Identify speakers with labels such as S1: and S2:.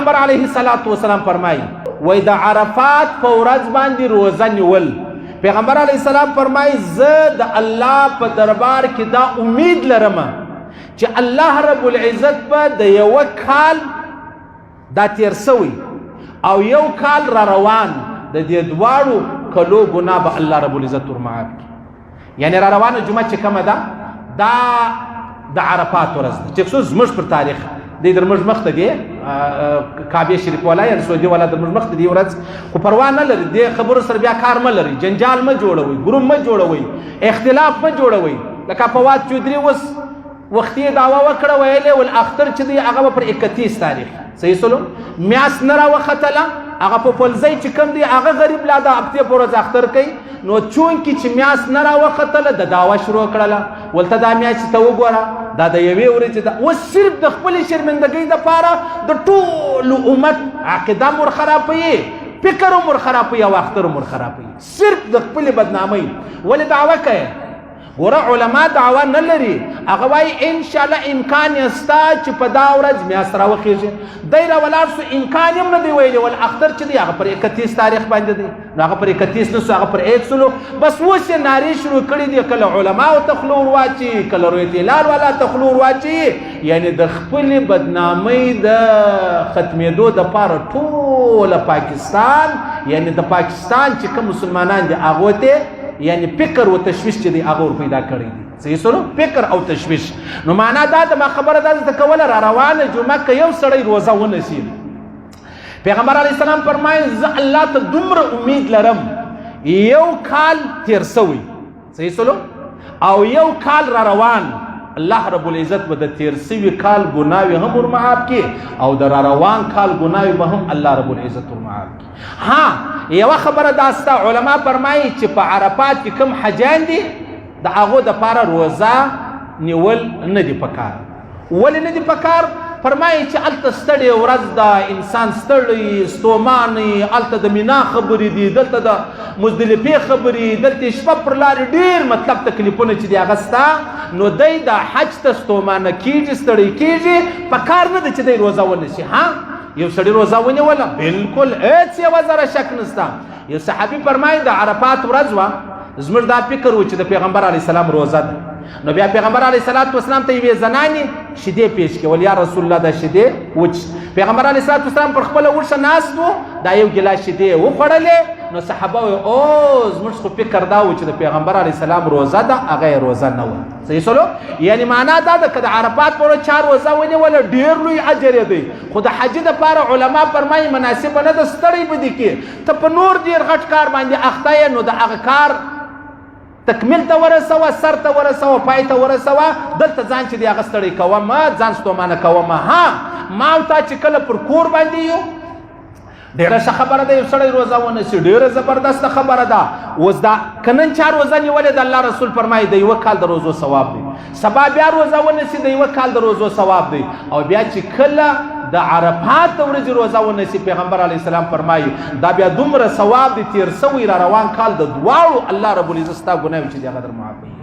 S1: پیغمبر علیه الصلاۃ والسلام فرمایي، وای د عرفات په ورځ باندې روزه نیول، پیغمبر علیه السلام فرمایي، زه د الله په دربار کې دا امید لرم چې الله رب العزت به د یو کال دا تیر سوی او یو کال را روان د دې دواړو کلو ګناه به الله رب العزت ور معاف کړي. یعنی را روانه جمعه چې کومه ده، دا د عرفات ورځ ده چې څو زموږ پر تاریخ دی در موږ مخته دی، کعبې شریف والا یا سعودي والا در موږ مخته دی ورځ، خو پروا نه لري، دې خبرو سره بیا کار مه لري، جنجال مه جوړوئ، ګروپ مه جوړوئ، اختلاف مه جوړوئ. لکه فواد چودري اوس وختي دعوه وکړه، ویلې ول اختر چې دی هغه به پر 31 تاریخ، صحیح سلو میاشت نه راوختله، هغه په پلځی چې کوم دی هغه غریب لا د هفتې په ورځ اختر کوي. نو چونکې چې میاشت نه راوختله د دعوه شروع کړله، ولته دا میاشت ته وګوره، دا د یوې ورځې ده. اوس صرف د خپلې شرمندګۍ دپاره د ټولو امت عقیده هم ورخرابوي، فکر هم ورخرابوي او اختر هم ورخرابوي، صرف د خپلې بدنامۍ. ولې دعوه کوي؟ ګوره علما دعوه نه لري، هغه وایي انشاءالله امکان یې سته چې په دا ورځ میاشت راوخېږي. دی را ولاړ سو، امکان یې هم نه دی ویلی، ول اختر چې دی هغه پر 31 تاریخ باندې دی، نو هغه پر 31 نه سو، هغه پر 1 سلو. بس اوس یې نارې شروع کړې دي، کله علماو ته خوله ورواچي، کله رویت هلال والا ته خوله ورواچي، یعنې د خپلې بدنامۍ د ختمېدو دپاره ټوله پاکستان، یعنې د پاکستان چې کوم مسلمانان دي هغو ته یعنی فکر او تشویش چې دی هغه ور پیدا کړی دی. صحیح سره فکر او تشویش. نو معنا دا د ما خبره دا ته کوله، را روانه جمعه که یو سړی روزه ونیسي، پیغمبر علیه السلام فرمایي، زه الله ته دومره امید لرم، یو کال تیر سوی، صحیح سلو، او یو کال را روان، الله رب العزت به د تیر سوي کال ګناوې هم ور معاف کړي او د را روان کال ګناوې به هم الله رب العزت ور معاف کړي. ها یوه خبره دا سته، علما فرمایي چې په عرفات کې کوم حجان دي د هغو دپاره روزه نیول نه دي پکار. ولې نه دي پکار؟ فرمایي چې هلته ستړې ورځ ده، انسان ستړی ستومانی، هلته د مینا خبرې دي، دلته د مزدلفې خبرې، دلته شپه پر لارې ډېر مطلب تکلیفونه چې دي هغه سته. نو دی د حج ته ستومانه کېږي، ستړی کېږي، پکار نه ده چې دی روزه ونیسي. ها یو سړي روزه ونیوله، بالکل هېڅ یوه ذره شک نشته. یو صحابي فرمایي د عرفات ورځ وه، زموږ دا فکر و چې د پیغمبر علیه السلام روزه ده. نو بیا پیغمبر علیه الصلاة والسلام ته یوې زنانې شیدې پیش کړې، ول یا رسول الله دا شیدې وڅ. پیغمبر علیه الصلاة والسلام پر خپله اوښه ناست و، دا یو ګیلاس شیدې یې وخوړلې. نو صحابه وایي او زموږ خو فکر دا و چې د پیغمبر علیه السلام روزه ده، هغه یې روزه نه وه. صحیح سلو؟ یعنی معنا دا ده که د عرفات په ورځ چا روزه ونیوله ډېر لوی اجر یې دی، خو د حج دپاره علما فرمایي مناسبه نه ده، ستړی به دي کې ته په نور ډېر غټ کار باندې اخته یې، نو د هغه کار تکمیل ته ورسوه، سر ته ورسوه، پای ته ورسوه، دلته ځان چې دی هغه ستړی کوه مه، ځان ستومانه کوه مه. ها ما او تا چې کله پر کور باندې یو، ډېره ښه خبره ده یو سړی روزه ونیسي، ډېره زبردسته خبره ده. اوس دا که نن چا روزه نیولې ده، الله رسول فرمایي د یوه کال د روزو ثواب دی، سبا بیا روزه ونیسي د یوه کال د روزو ثواب دی، او بیا چې کله د عرفات د ورځې روزه ونیسي، پیغمبر علیه السلام فرمایي دا بیا دومره ثواب دی تیر سوی را روان کال د دواړو الله رب العزت ستا ګناوې چې دی هغه در معافوي.